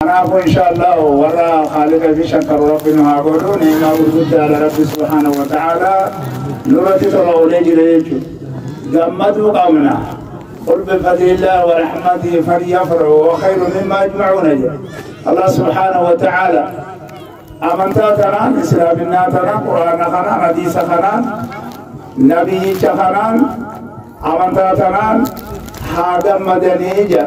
Kanaafuu inshaallah warra Khaaliqa fi shakkaru Rabbi nu haa godhu. Ni'imaa gurguddaadha Rabbi subhaanahu wa ta'ala nurratti tola oolee jira jechuudha. Gammaduu qabna. قل بفضل الله ورحمته فليفرحوا وخير مما يجمعون. الله سبحانه وتعالى أمنتا تران إسلامنا تران قرآن خنان حديث خنان نبي خنان أمنتا تران هذا مدنيجا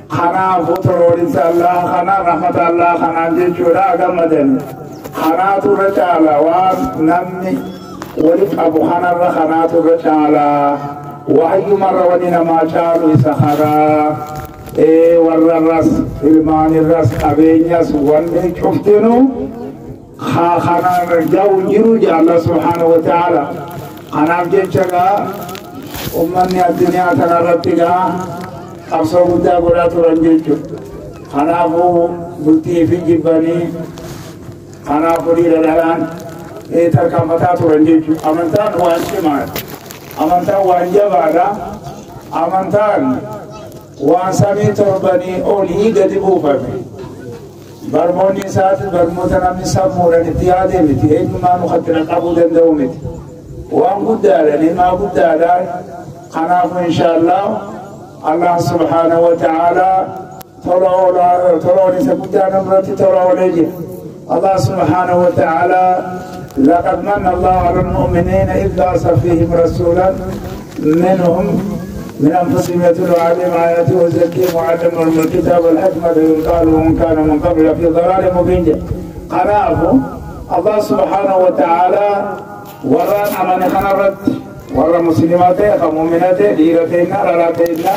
خنا فترور إن شاء الله خنا رحمة الله خنا جيشورا هذا مدني خنا ترجع ونمي ولك أبو خنا خنا ترجع وحي مرة وننا ما شالوا سخرا ورا الرأس ilmaan irras qabeenyas wanni cuftinu kanaan jau jiru je Allah subhanahu wa ta'ala. Kanaaf jecha gaa ummanni addunyaa tanarratti gaa qabsoo guddaa godhaa turan jechuudha. Kanaafuu bultii fi jibbanii kanaafuu dhiira dhalaan tarkaanfataa turan jechuudha. Amantaan waan cimaadha. Amantaan waan jabaadha. Amantaan waan samii torbanii olii gadi buufame. Barmoonni isaati barmoota namni sammuudhaan itti yaadee miti. Eenyummaa nukatti qabuu danda'u miti. Waan guddaadha, nimaa guddaadha. Kanaafuu inshaallah Allah subhaanahu wa ta'ala tola oolaa isa guddaa namratti tola oolee jira. Allah subhaanahu wa ta'ala لقد من الله على المؤمنين إذ بعث فيهم رسولا منهم من أنفسهم يتلو عليهم آياته ويزكيهم ويعلمهم الكتاب والحكمة قالوا من كان من قبل في ضلال مبين. قناه الله سبحانه وتعالى وران أمن خنرت ورا مسلماته مؤمناته ديرتنا رلاتنا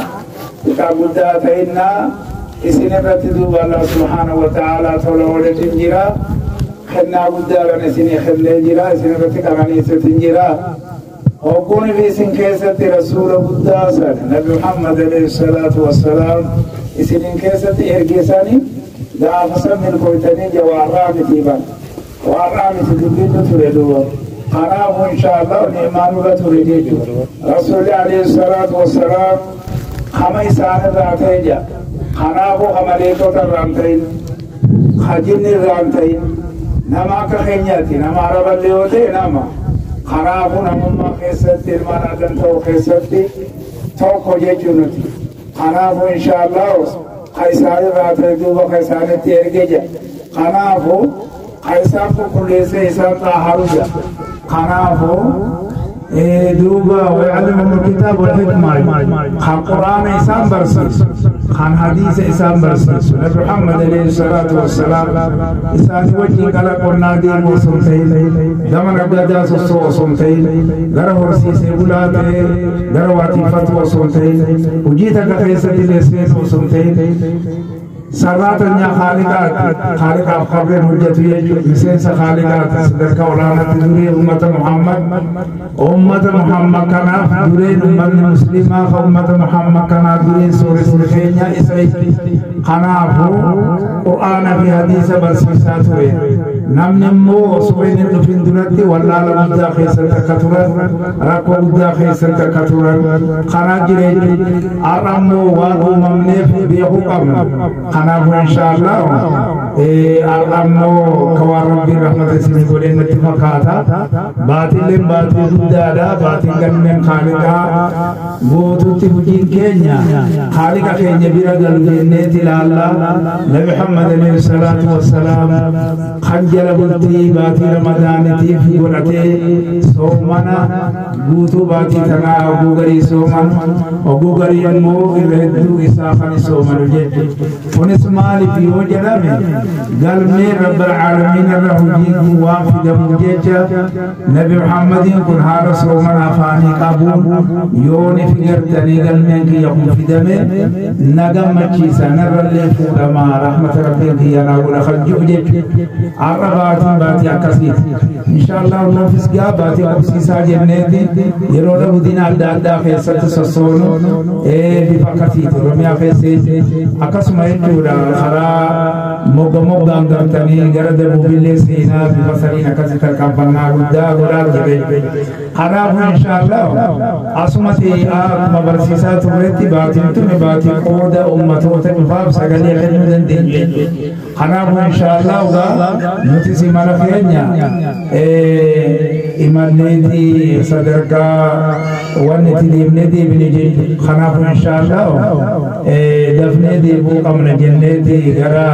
كابوداتنا إسنبت دوب الله سبحانه وتعالى تولى تنجرا خنا قدارا إسني خنا جرا إسنبت كمان إسنجرا وكون في سن كيسة رسول قداسا نبي محمد عليه الصلاة والسلام إسن كيسة إرجساني لا فسم من كويتني جوارام تيبان وارام تدبين تريدوا قناه إن شاء الله الإيمان تريد رسول عليه الصلاة والسلام خميسان ذاتيجا قناه خمليكو ترامتين خجن الرامتين نما كخينياتي نما رب الليوتي نما kanaafuu namummaa keessatti ilmaan adan ta'uu keessatti tokko jechuu nuti. Kanaafuu inshaallah ka isaanirraa ta'e duuba ka isaanitti erge jedha. Kanaafuu ka isaan qulqulleessee isaan xaaharu jedha. Kanaafuu duuba ويعلمهم الكتاب والحكمة kan quraana isaan barsiisu kan hadiisa isaan barsiisu Nabi Muhammad alayhi salaatu wassalaam isaan wajjin kala qonnaa deemu osoo hin ta'in gama naggadaa sossoo osoo hin ta'in gara horsiisee bulaa ta'ee gara waatiifatu osoo hin ta'in hojii takka keessatti illee seenu osoo hin ta'in sarraatanyaa Khaaliqaati Khaaliqaaf qabreen hojjetu jechuudha. Miseensa Khaaliqaati sadarkaa olaanaatti duree uummata Muhammad uummata Muhammad kanaaf dureen uummanni musliimaa ka uummata Muhammad kanaaf dureen sooressa keenya isa. Kanaafuu qur'aana fi hadiisa barsiisaa ture. Namni immoo osoo inni hin dhufin duratti wallaala guddaa keessatti akka turan rakkoo guddaa keessatti akka turan kanaa jira jechuudha. Har'a immoo waan uumamneef beekuu qabna. Kanaafuu inshaallah har'a immoo ka waan Rabbiin rahmata isinii godhee natti fakkaata. Baatiileen baatii guddaadha. Baatiin galmeen Khaaliqaa guututti hojiin keenya Khaaliqa keenya bira galu jenneeti ilaalla. Nabi Muhammad alayhi salaatu wassalaam kan jala bultii baatii Ramadaanitiif godhatee soomana guutuu baatii tanaa oguu garii sooman oguu garii immoo irra hedduu isaa kan soomanu jechuudha. Kunis maaliif yoo jedhame galmee Rabbal Aalamiin irra hojiin waan fidamu jecha Nabi Muhammadiin kun haala soomana afaanii qabuun yoo ni figartanii galmeen kiyya kun fidame na gammachiisa narrallee fuudhama rahmata Rabbiin kiyya naa godha kan jiru jechuudha. Har'a baatiin baatii akkasiiti. Inshaallah nafis gaa baatii qubsiisaa jenneeti yeroo dhabudina adda addaa keessatti sossoonu bifa akkasiiti. Oromiyaa keessatti akkasuma jechuudha karaa mogga moggaa Gartanii gara dabuubillee seenaa bifa saniin akkasii tarkaanfannaa guddaa godhaa ture. Kanaafuu inshaallah asumatti akkuma barsiisaa turretti baatiin tuni baatii qooda ummatoota dhufaaf sagalee kennuu dandeenya. Kanaafuu inshaallah nuti si mala keenya imalleeti sadarkaa wanni itti deemnee deebine jechuudha. Kanaafuu inshaallah dafnee deebuu qabna jenneeti gara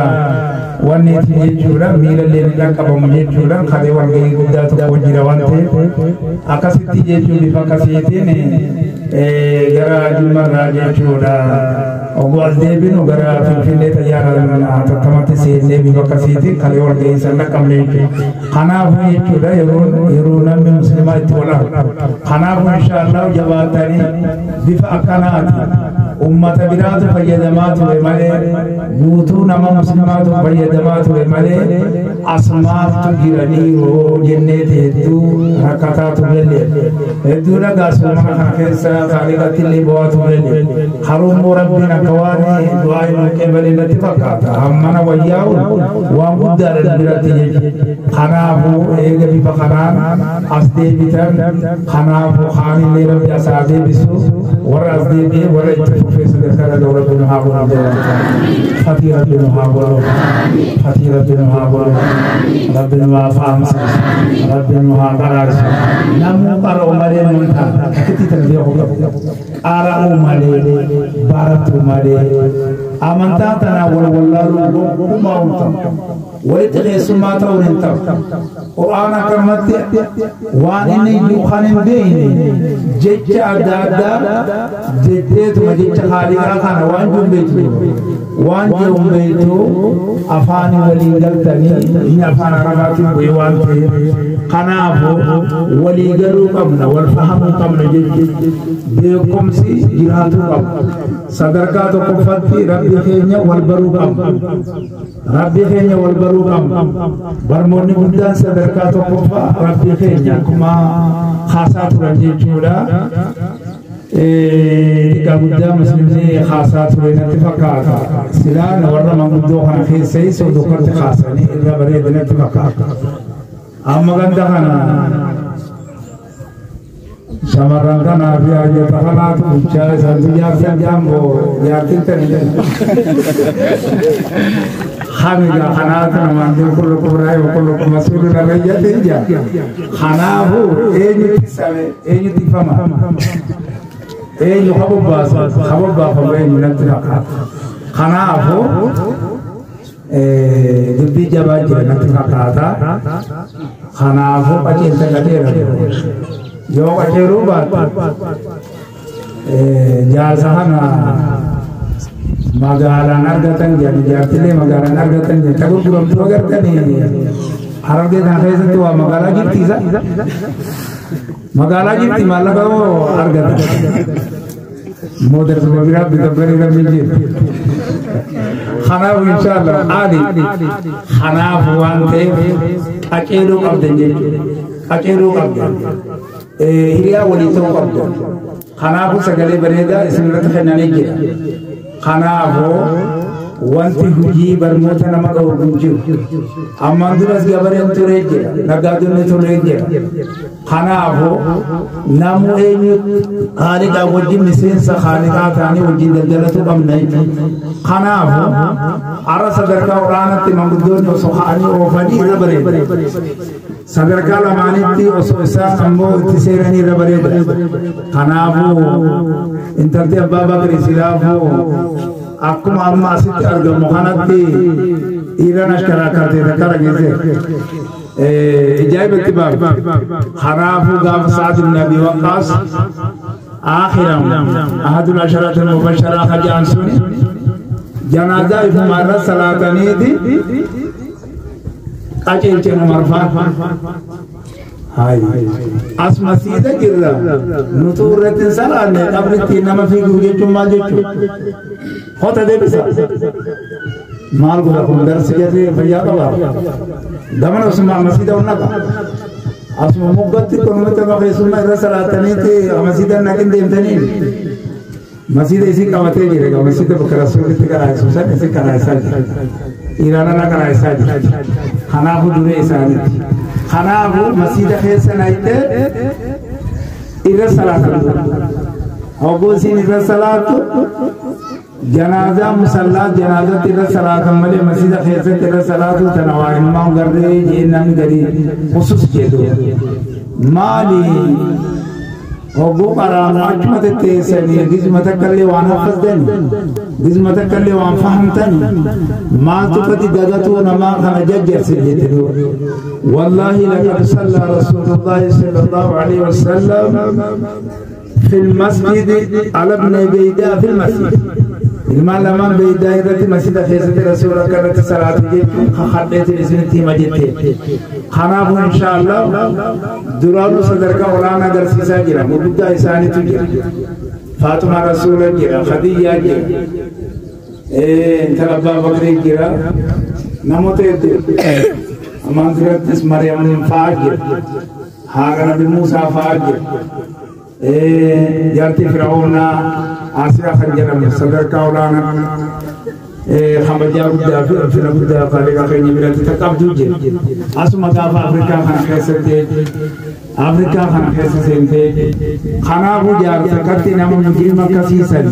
wanni itti jechuudha miilallee ni dhaqqabamu jechuudha. Kalee walgahii guddaa tokko jira waan ta'eef akkasitti jechuun bifa akkasiitiin gara Jimmarraa jechuudha. Obbo as deebinu gara Finfinnee xayyaara hatattamatti seennee bifa akkasiitiin kalee walgahii san dhaqqabne jechuudha. Kanaafuu jechuudha yeroo namni musliimaa itti wal argu. Kanaafuu inshaallah jabaatanii bifa akkanaati. Ummata biraatu fayyadamaa ture malee guutuu nama musliimaatu fayyadamaa ture malee asmaatu jiraniiroo jenneeti hedduu rakkataa turellee hedduu dhagaa soomana kana keessa kaaliqatti illee bu'aa turellee harummoo rabbiin akka waan du'aa hin qeebalee natti fakkaata hammana wayyaa'uun waan guddaadha biratti jechuudha. Kanaafuu eega bifa kanaan as deebitan kanaafuu kaanillee rabbi as haa deebisu warra as deebi'ee warra itti fufee sadarkaa dhaga'u rabbi nu haa godhu. Fatii rabbi nu haa godhu. Fatii rabbi nu haa godhu. Rabbi nu haa fahamsiisu. Rabbi nu haa qaraarsu. Namni qara'u malee nu hin taane akkitti tan beeku qabu. Qara'u malee baratu malee amantaa tanaa wal wallaaluu gonkumaa hin ta'u. Walitti qeessummaa ta'uun hin ta'u. Qur'aana akkanumatti waan inni kan hin beekne jecha adda addaa jetteetuma jecha haaliqaa kana waan jiru beektu waan jiru beektu afaan walii galtanii inni afaan arabaatiin bu'ee waan ta'eef kanaafuu walii galuu qabna wal fahamuu qabna jechuudha. Beekumsi jiraatuu qaba. Sadarkaa tokkoffaatti rabbi keenya wal baruu qabna. Rabbi keenya wal baruu qabna. Barmoonni guddaan sadarkaa tokkoffaa rabbi keenya akkuma haasaa turan jechuudha. Xiqqaa guddaa muslimni haasaa ture natti fakkaata. Silaan warra manguddoo kana keessa isa dukkatti haasanii irra bareeda natti fakkaata. Amma ganda kana shamarran kanaa fi hayyoota kanaatu bulchaa isaantu jaarsan jaamboo jaartiin tani hamiga kanaatu namaan jiru kullukum raayi wa kullukum mas'uulun an rayyatin jaa. Kanaafuu eenyutti same eenyutti ifama eenyu habobbaasa habobbaafamu eenyu natti fakkaata. Kanaafuu dubbii jabaa jira natti fakkaata. Kanaafuu qajeelta qajeela yoo qajeeluu baatte jaarsa kana magaalaan argatan jedhan jaartilee magaalaan argatan jedhan ta gurguramtu agartanii Harargee kana keessatti waa magaalaa jirti isa magaalaa jirti maallaqa hoo argatan moodarsuma biraa bitabbanii rabbiin jiru. Kanaaf inshaallah ali kanaaf waan ta'eef qaceeluu qabdan jechuudha. Qaceeluu qabdan. Hiriyaa walii ta'uu qabdan. Kanaafuu sagalee bareedaa isin irratti kennanii jira. Kanaafuu wanti hojii barnoota nama dhorku hin jiru. Ammaan duras gabareen turee jira. Naggaadonni turee jira. Kanaafuu namu eenyu haaliqaa wajjin miseensa haaliqaa ta'anii wajjin daldalatu qabna jechuudha. Kanaafuu har'a sadarkaa olaanaatti manguddoonni osoo ka'anii oofanii irra bareeda. Sadarkaa lamaanitti osoo isaan ammoo itti seenanii irra bareeda. Kanaafuu intalti abbaa Bakri silaafuu akkuma amma asitti argamu kanatti dhiiran ashkaraakkaatee takka dhageesse. Ajaa'ibatti baafte. Kanaafuu gaafa Sa'ad ibn Abi Waqqaas akhiran ahadul asharatul mubasharaa hajaan suni janaazaa ifuma irra salaataniiti qajeelchen Umar faan. Hai. As masiida jirra. Nutu irratti hin salaanne qabritti nama fiiguu jechuun maal jechuudha? Hota deebisa. Maal godha kun darsi jarri fayyaa qaba. Gamana osuma masiida ol naqa. Asuma moggatti konumatti amma keessummaa irra salaataniiti masiida naqin deemtanii. Masiida isii qabatee jira. Masiida bakka rasuulitti qaraa'isu san isii qaraa'isaa jira. Dhiiraan karaa isaa jirti. Kanaafuu duree isaaniiti. Kanaafuu masiida keessa naqxee irra salaatan dura. Hogguu isiin irra salaattu janaazaa musallaa janaazatti irra salaatan malee masiida keessatti irra salaatu tana waa ilmaan garree jee namni gadi usus jedhu. Maali hogguu qaraanu achuma tetteessanii gizma takkallee waan haffasdani gizma takkallee waan fahamtani maaltu fati dagatuu namaa kana jajjarse jette duuba. والله لقد صلى رسول الله صلى الله عليه وسلم في المسجد على ابن بيداء في المسجد. ilmaan lamaan beeydaa irratti masjida keessatti rasuula akka salaatu jechuun kakadheetiin isinitti hima jette. Kanaafuu insha Allah duraanuu sadarkaa olaanaa agarsiisaa jira. Gurguddaa isaaniitu jira. Faaxumaa rasuula jira, Khadijaa jira, intala Abbaa Bakrii jira. Namoota hedduu. Ammaan durattis Maryam fa'aa jira. Haadha Nabi Muusaa fa'aa jira. Jaartii Fir'aawnaa Asiyaa kan jedhamu sadarkaa olaanaa kabajaa guddaa fi ulfina guddaa Khaliqa keenya biratti qabdu jira. Asuma gaafa Afrikaa kana keessatti Afrikaa kana keessa seentee kanaafuu jaarsa katti nama mujrima akkasiisan